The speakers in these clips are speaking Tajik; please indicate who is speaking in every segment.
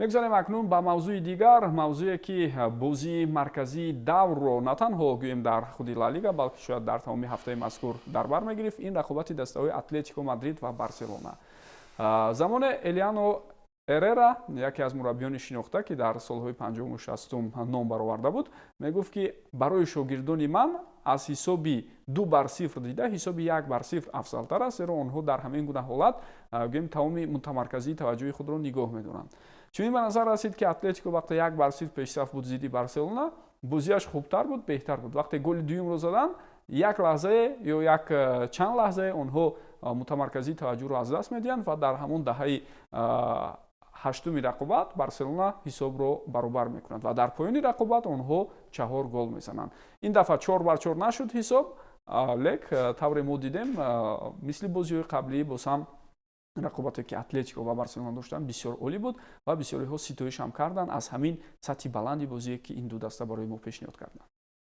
Speaker 1: Мегузарем акнун ба мавзӯи дигар, мавзӯе ки бозии марказии даврро на танҳо гӯем дар худи Ла Лига, балки шояд дар тамоми ҳафтаи мазкур дар бар мегирифт. Ин рақобати дастаҳои Атлетико Мадрид ва Барселона. Замоне Элиано Эрера, яке аз мураббиёни шинохта, ки дар солҳои панҷоҳуму шастум ном бароварда буд, мегуфт, ки барои шогирдони ман аз ҳисоби 2-0 дида ҳисоби 1-0 афзалтар аст, зеро онҳо дар ҳамин гуна ҳолат, гӯем, тамоми мутамарказии таваҷҷӯҳи худро нигоҳ медоранд. Чунин ба назар расид, ки Атлетико вақте 1-0 пешсаф буд зидди Барселона, бозиаш хубтар буд, беҳтар буд. Вақте голи дуюмро заданд, як лаҳзае ё як чанд лаҳзае онҳо мутамарказии таваҷҷӯҳро аз даст медиҳанд ва дар ҳамон даҳаи ҳаштуми рақобат Барселона ҳисобро баробар мекунад ва дар поёни рақобат онҳо чаҳор гол мезананд. Ин дафъа 4-4 нашуд ҳисоб, лек тавре мо дидем, мисли бозиҳои қаблӣ, боз ҳам рақобате, ки Атлетико ва Барселона доштанд, бисёр олӣ буд ва бисёриҳо ситоиш ҳам карданд аз ҳамин сатҳи баланди бозие, ки ин ду даста барои мо пешниҳод карданд.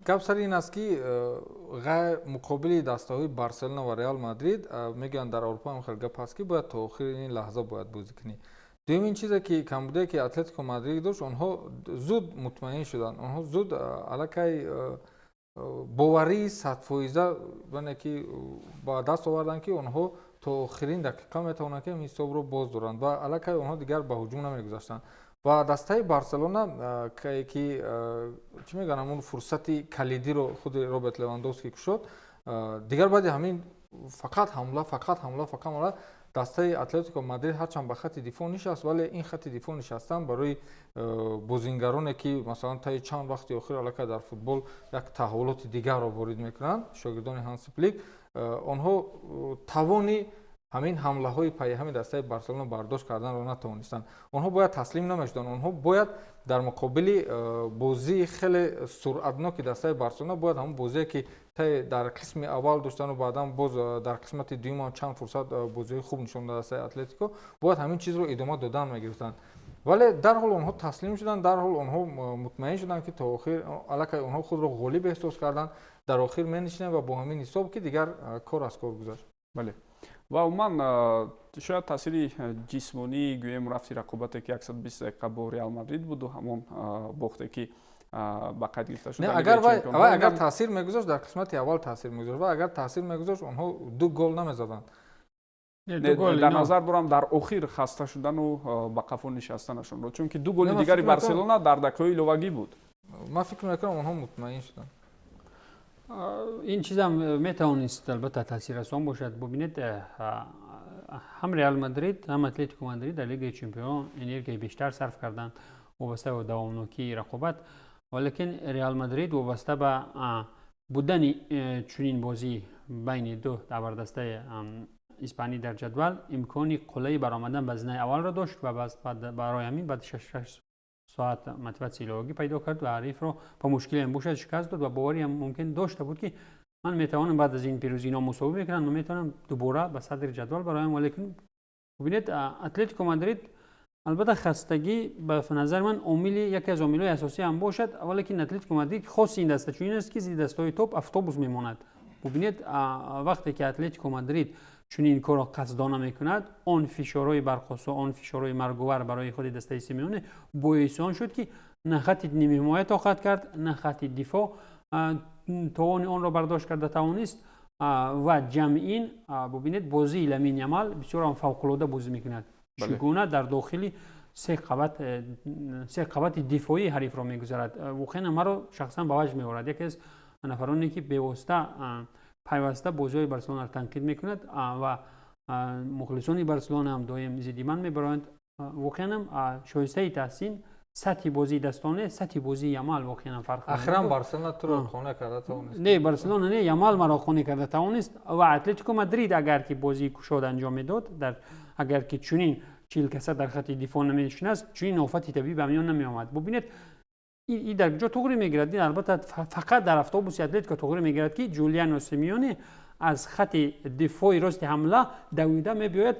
Speaker 2: Гап сари ин аст, ки ғайр муқобили дастаҳои Барселона ва Реал Мадрид, мегӯянд, дар Аврупо ҳам хел гап ҳаст, ки бояд то охири лаҳза бояд бозӣ кунӣ. Дуюм, ин чизе, ки камбудие, ки Атлетико Мадрид дошт, онҳо зуд мутмаин шуданд, онҳо зуд аллакай боварии 100-фоиза яъне ки ба даст оварданд, ки онҳо то охирин дақиқа метавонанд, ки ҳисобро боз доранд, ва аллакай онҳо дигар ба ҳуҷум намегузаштанд. Ва дастаи Барселона, ки чӣ мегӯянд, ҳамун фурсати калидиро худи Роберт Левандовский кушод, дигар баъди ҳамин фақат ҳамла, фақат ҳамла, фақат ҳамла. Дастаи Атлетико Мадрид ҳарчанд ба хатти дифоъ нишаст, вале ин хатти дифоъ нишастан барои бозингароне, ки масалан таи чанд вақти охир аллакай дар футбол як таҳаввулоти дигарро ворид мекунанд, шогирдони Ҳанси Флик, онҳо тавони ҳамин ҳамлаҳои пайҳами дастаи Барселона бардошт карданро натавонистанд. Онҳо бояд таслим намешуданд, онҳо бояд дар муқобили бозии хеле суръатноки дастаи Барселона бояд ҳамон бозие, ки дар қисми аввал доштану баъдан боз дар қисмати дуюм чанд фурсат бозиҳои хуб нишон дод дастаи Атлетико, бояд ҳамин чизро идома додан мегирифтанд. Вале дарҳол онҳо таслим шуданд, дарҳол онҳо мутмаин шуданд, ки то охир аллакай онҳо худро ғолиб эҳсос карданд, дар охир менишинанд ва бо ҳамин ҳисоб, ки дигар кор аз кор гузашт.
Speaker 1: Бале, ва умуман шояд таъсири ҷисмонии, гӯем, рафти рақобате, ки 120 дақиқа бо Реал Мадрид буду ҳамон бохте, ки ба қайд гирифта шуд.
Speaker 2: Агар таъсир мегузошт, дар қисмати аввал таъсир мегузошт, ва агар таъсир мегузошт, онҳо ду гол намезаданд.
Speaker 1: Дар назар дорам дар охир хаста шудану ба қафо нишастанашонро, чунки ду голи дигари Барселона дар дақиқаҳои иловагӣ буд.
Speaker 2: Ман фикр мекунам, онҳо мутмаин шуданд.
Speaker 3: Ин чизам метавонист албатта таъсиррасон бошад. Бубинед, ҳам Реал Мадрид, ҳам Атлетико Мадрид дар Лигаи Чемпион энергияи бештар сарф карданд вобаста ба давомнокии рақобат, валекин Реал Мадрид вобаста ба будани чунин бозӣ байни ду абардастаи испанӣ дар ҷадвал имкони қуллаи баромадан ба зинаи аввалро дошт ва барои ҳамин баъди 6 соат мотиватсияи иловагӣ пайдо кард ва ҳарифро ба мушкилиам бошад шикаст дод. Ва бовариам мумкин дошта буд, ки ман метавонам баъд аз ин пирӯзӣ ино мусовӣ мекунам, ман метавонам дубора ба садри ҷадвал бароям. Валекин бубинед, Атлетико Мадрид, албатта, хастагӣ ба назари ман омили яке аз омилҳои асосӣ ҳам бошад, валекин Атлетико Мадрид хоси ин даста чунин аст, ки зидди дастаҳои топ автобус мемонад. Бубинед, вақте ки Атлетико Мадрид чунин корро қасдона мекунад, он фишорҳои барқосо, он фишорҳои марговар барои худи дастаи Симеоне боиси он шуд, ки на хатти нимҳимоя тоқат кард, на хатти дифоъ тавони онро бардошт карда тавонист. Ва ҷамъин бубинед, бозии Ламин Ямал бисёрам фавқулода бозӣ мекунад, чӣ гуна дар дохили се қабат, се қабати дифоии ҳарифро мегузарад. Воқеан маро шахсан ба ваҷд меорад. Яке аз нафароне, ки бевосита, пайваста бозиҳои Барселонаро танқид мекунад ва мухлисони Барселона ҳам доим зидди ман мебароянд, воқеанам шоистаи таҳсин сатҳи бозии дастоне, сатҳи бозии Ямал воқеан фарқ.
Speaker 2: Ахиран Барселона туро қонеъ карда тавонист?
Speaker 3: Не, Барселона не, Ямал маро қонеъ карда тавонист. Ва Атлетико Мадрид агар ки бозии кушод анҷом медод, дар агар ки чунин 40 каса дар хатти дифоъ наменишинаст, чунин офати табиӣ ба миён намеомад. Бубинед, и дар куҷо туғри мегирад? Ин албатта фақат дар автобуси Атлетико туғри мегирад, ки Ҷулиано Симеоне аз хатти дифои рости ҳамла давида мебиёяд,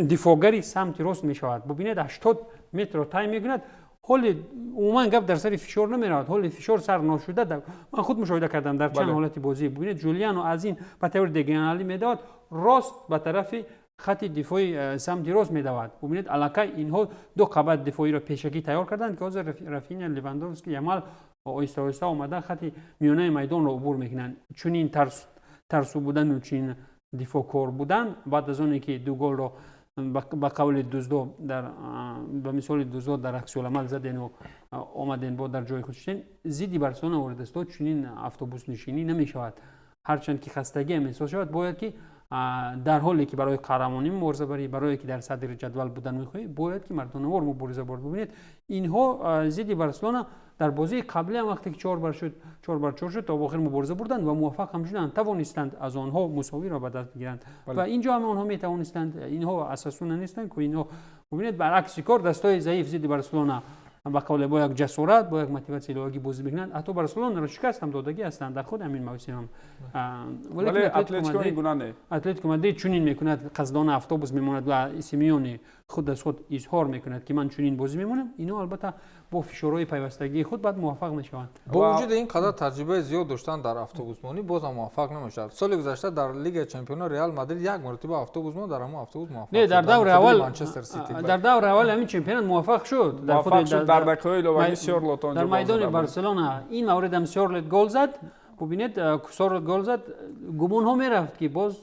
Speaker 3: дифоъгари самти рост мешавад. Бубинед, 80 метрро тай мекунад. Ҳоли умуман гап дар сари фишор намеравад, ҳоли фишор сар ношуда. Ман худ мушоҳида кардам дар чанд ҳолати бозӣ. Бубинед, Ҷулиано аз ин ба таври диагоналӣ медавад, рост ба тарафи Хати дифои самти рост медавад. Бубинед, аллакай инҳо ду қабат дифоиро пешакӣ тайёр карданд, ки ҳозир Рафиня, Левандовски, Ямал оҳиста оҳиста омада хати миёнаи майдонро убур мекунанд. Чунин тарсу будану чунин дифоъкор будан, баъд аз оне ки ду голро ба қавли дуздо, ба мисоли дуздо дар аксуламал задену омаден, бо дар ҷои худ шуден, зидди Барселона ворид аст, чунин автобуснишинӣ намешавад. Ҳарчанд ки хастагиам эҳсос шавад, бояд ки дар ҳоле ки барои қаҳрамонӣ мубориза барӣ, барое ки дар садри ҷадвал будан мехоҳӣ, бояд ки мардонавор мубориза борд. Бубинед, инҳо зидди Барселона дар бозии қаблӣ ҳам, вақте ки 4 бар 4 шуд, то охир мубориза бурданд ва муваффақ ҳам шуданд, тавонистанд аз онҳо мусовиро ба даст бигиранд. Ва инҷо ҳам онҳо метавонистанд. Инҳо Осасуна нестанд ку инҳо. Бубинед, баръакси кор, дастҳои заиф зидди Барселона ба қавле бо як ҷасорат, бо як мотиватсияи иловагӣ бозӣ мекунанд. Ҳатто Барселонаро шикаст ҳам додагӣ ҳастанд дар худ ҳамин мавсим. Атлетико Мадрид чунин мекунад: қасдона автобус мемонад ва Симеоне худ аз худ изҳор мекунад, ки ман чунин бозӣ мемонам. Инҳо албатта бо фишорҳои пайвастагии худ баъд муваффақ мешаванд.
Speaker 2: Бо вуҷуди ин қадар таҷрибаи зиёд доштан дар автобусмонӣ, боз ҳам муваффақ намешавад. Соли гузашта дар Лигаи чемпионо Реал Мадрид як маротиба автобус монд, дар ҳамон автобус муваффақ.
Speaker 3: Не, дар даври аввал, дар даври аввали ҳамин чемпионат муваффақ шуд.
Speaker 1: Дар дақиқаҳои иловагӣ Сёрлот
Speaker 3: онҷо. Дар майдони Барселона ин мавридам Сёрлот гол зад. Бубинед, Сёрлот гол зад, гумонҳо мерафт, ки боз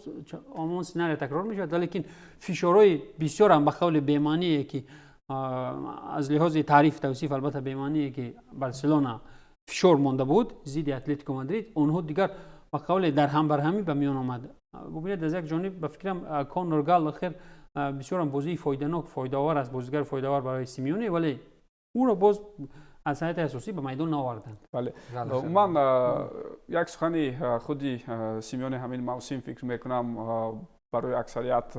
Speaker 3: ҳамон сценарий такрор мешавад, валекин фишорҳои бисёрам, ба қавли бемаъние, ки аз лиҳози таъриф, тавсиф албатта бемаъние, ки Барселона фишор монда буд зидди Атлетико Мадрид, онҳо дигар ба қавле дар ҳамбарҳамӣ ба миён омад. Бубинед, аз як ҷониб, ба фикрам, Конор Галлахер бисёрам бозии фоиданок, фоидаовар аст, бозигари фоидаовар барои Симеоне, вале ӯро боз аз ҳайати асосӣ ба майдон наоварданд.
Speaker 1: Бале, умуман як сухани худи Симеоне ҳамин мавсим, фикр мекунам, барои аксарият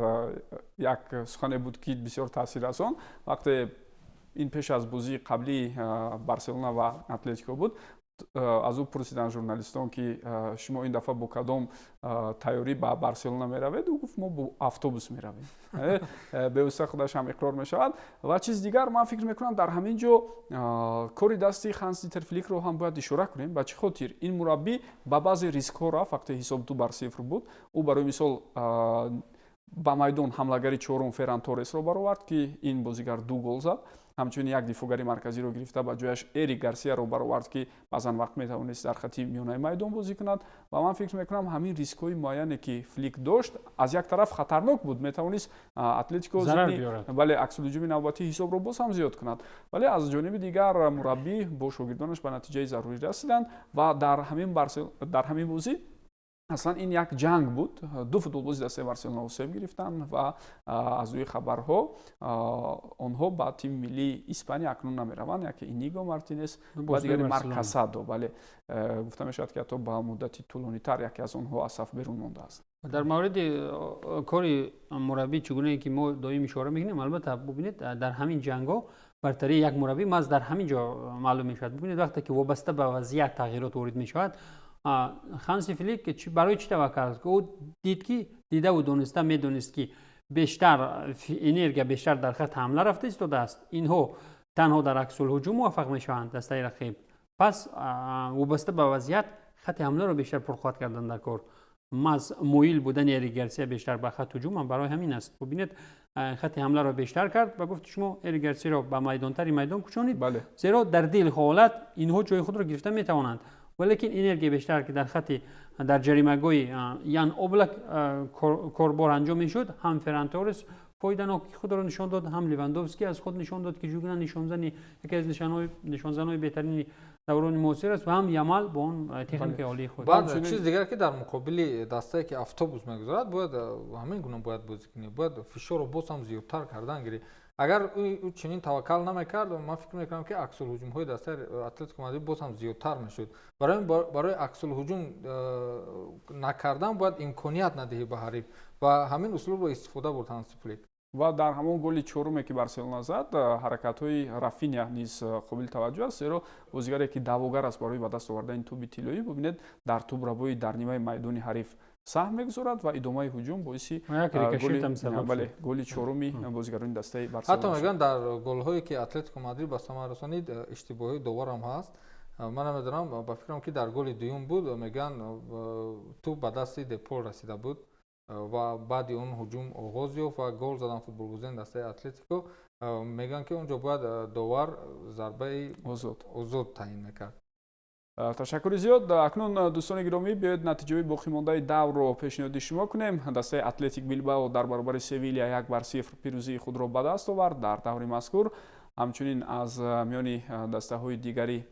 Speaker 1: як сухане буд, ки бисёр таъсиррасон. Вақте ин пеш аз бозии қаблии Барселона ва Атлетико буд, аз ӯ пурсиданд журналистон, ки шумо ин дафъа бо кадом тайёрӣ ба Барселона меравед? Ӯ гуфт: «Мо бо автобус меравем». Бевосита худаш ҳам иқрор мешавад. Ва чизи дигар, ман фикр мекунам, дар ҳамин ҷо кори дасти Ханс Дитер Фликро ҳам бояд ишора кунем. Ба чӣ хотир? Ин мураббӣ ба баъзе рискҳо рафт, вақте ҳисоб 2 бар 0 буд. Ӯ барои мисол ба майдон ҳамлагари чорум Ферран Торресро баровард, ки ин бозигар ду гол зад. Ҳамчунин як дифоъгари марказиро гирифта, ба ҷояш Эрик Гарсияро баровард, ки баъзан вақт метавонист дар хати миёнаи майдон бозӣ кунад. Ва ман фикр мекунам, ҳамин рискҳои муайяне, ки Флик дошт, аз як тараф хатарнок буд, метавонист Атлетико, бале, аксулҳуҷуми навбатӣ ҳисобро боз ҳам зиёд кунад, вале аз ҷониби дигар мураббӣ бо шогирдонаш ба натиҷаи зарурӣ расиданд. Ва дар ҳамин бозӣ аслан ин як ҷанг буд. Ду футболбози дастаи Барселона осеб гирифтанд ва аз рӯи хабарҳо онҳо ба тими миллии Испания акнун намераванд. Яке Иниго Мартинес ва дигари Марк Касадо. Бале, гуфта мешавад, ки ҳатто ба муддати тӯлонитар яке аз онҳо аз саф берун мондааст.
Speaker 3: Дар мавриди кори мураббӣ, чӣ гунае ки мо доим ишора мекунем, албатта, бубинед, дар ҳамин ҷангҳо бартарии як мураббӣ маҳз дар ҳамин ҷо маълум мешавад. Бубинед, вақте ки вобаста ба вазъият тағйирот ворид мешавад, Ханси Флик барои чӣ таваккал кард? Ӯ дид, ки дидаву дониста медонист, ки бештар энергия бештар дар хат ҳамла рафта истодааст, инҳо танҳо дар аксулҳуҷум муваффақ мешаванд дастаи рақиб. Пас вобаста ба вазъият хати ҳамларо бештар пурқувват кардан дар кор. Маҳз моил будани Эрик Гарсия бештар ба хат ҳуҷум ҳам барои ҳамин аст. Бубинед, хати ҳамларо бештар кард ва гуфти шумо, Эрик Гарсияро ба майдонтари майдон кучонид, зеро дар дил ҳолат инҳо ҷои худро гирифта метавонанд. Валекин энергия бештар, ки дар хати дар ҷаримагоҳи Ян Облак корбор анҷом мешуд, ҳам Ферран Торрес фоиданоки худро нишон дод, ҳам Левандовский аз худ нишон дод, ки чӣ гуна нишонзани яке аз нишонзанҳои беҳтарини даврони муосир аст, ва ҳам Ямал бо он техникаи олии худ.
Speaker 2: Баъд чиз дигар, ки дар муқобили дастае, ки автобус мегузорад, бояд ҳамин гуна бояд бозӣ кунӣ, бояд фишорро боз ҳам зиёдтар кардан гирӣ. Агар ӯ чунин таваккал намекард, ман фикр мекунам, ки аксулҳуҷумҳои дастаи Атлетико Мадрид боз ҳам зиёдтар мешуд. Барои аксулҳуҷум накардан бояд имконият надиҳӣ ба ҳариф ва ҳамин услубро истифода бурд Ҳанси Флик.
Speaker 1: Ва дар ҳамон голи чоруме, ки Барселона зад, ҳаракатҳои Рафиня низ қобили таваҷҷӯҳ аст, зеро бозигаре, ки даъвогар аст барои ба даст овардани тӯби тиллоӣ, бубинед, дар тӯбрабои дар нимаи майдони ҳариф саҳм мегузорад ва идомаи ҳуҷум боиси голи чоруми бозигарони дастаи Барселона.
Speaker 2: Ҳатто мегӯянд, дар голҳое, ки Атлетико Мадрид ба самар расонид, иштибоҳи доварам ҳаст. Ман намедонам, ба фикрам, ки дар голи дуюм буд, мегӯянд, тӯб ба дасти Депол расида буд. Ва баъди он ҳуҷум оғоз ёфт ва гол задан футболбозони дастаи Атлетико. Мегӯянд, ки он ҷо бояд довар зарбаи озод таъин мекард.
Speaker 1: Ташаккури зиёд. Акнун, дӯстони гиромӣ, биёед, натиҷаҳои боқимондаи даврро пешниҳоди шумо кунем. Дастаи Атлетик Билбао дар баробари Севилия 1-0 пирӯзии худро ба даст овард дар даври мазкур. Ҳамчунин аз миёни дастаҳои дигари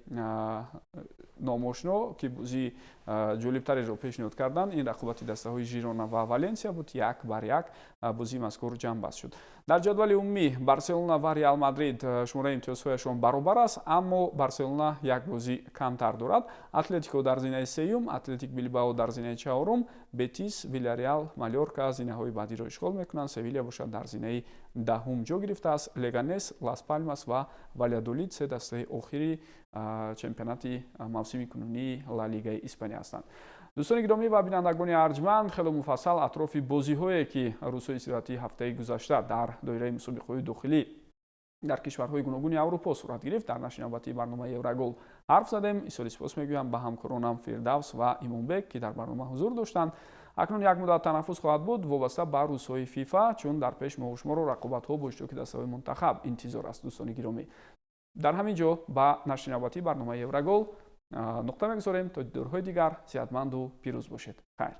Speaker 1: номошино, ки бозии ҷолибтареро пешниҳод карданд, ин рақобати дастаҳои Жирона ва Валенсия буд. 1-1 бозии мазкур ҷамъбаст шуд. Дар ҷадвали умумӣ Барселона ва Реал Мадрид шумораи имтиёзҳояшон баробар аст, аммо Барселона як бозӣ камтар дорад. Атлетико дар зинаи сеюм, Атлетик Билбао дар зинаи чаҳорум, Бетис, Вилареал, Малёрка зинаҳои баъдиро ишғол мекунанд. Севилия бошад, дар зинаи 10-ум ҷо гирифтааст. Леганес, Лас Палмас ва Валядолид се дастаи охири чемпионати мавсими кунунии Ла Лигаи Испания ҳастанд. Дӯстони гиромӣ ва бинандагони арҷманд, хело муфассал атрофи бозиҳое, ки рӯзҳои истироҳатии ҳафтаи гузашта дар доираи мусобиқаҳои дохилӣ дар кишварҳои гуногуни Аврупо сурат гирифт, дар нашри навбатии барномаи Еврогол ҳарф задем. Изҳори сипос мегӯям ба ҳамкоронам Фирдавс ва Имомбек, ки дар барнома ҳузур доштанд. Акнун як муддат танаффус хоҳад буд, вобаста ба рӯзҳои ФИФА, чун дар пеш моҳу шуморо рақобатҳо бо иштироки дастаҳои мунтахаб интизор аст. Дӯстони гиромӣ, дар ҳамин ҷо ба нашри навбатии барномаи Еврогол нуқта мегузорем. То дидорҳои дигар сиҳатманду пирӯз бошед. Хайр.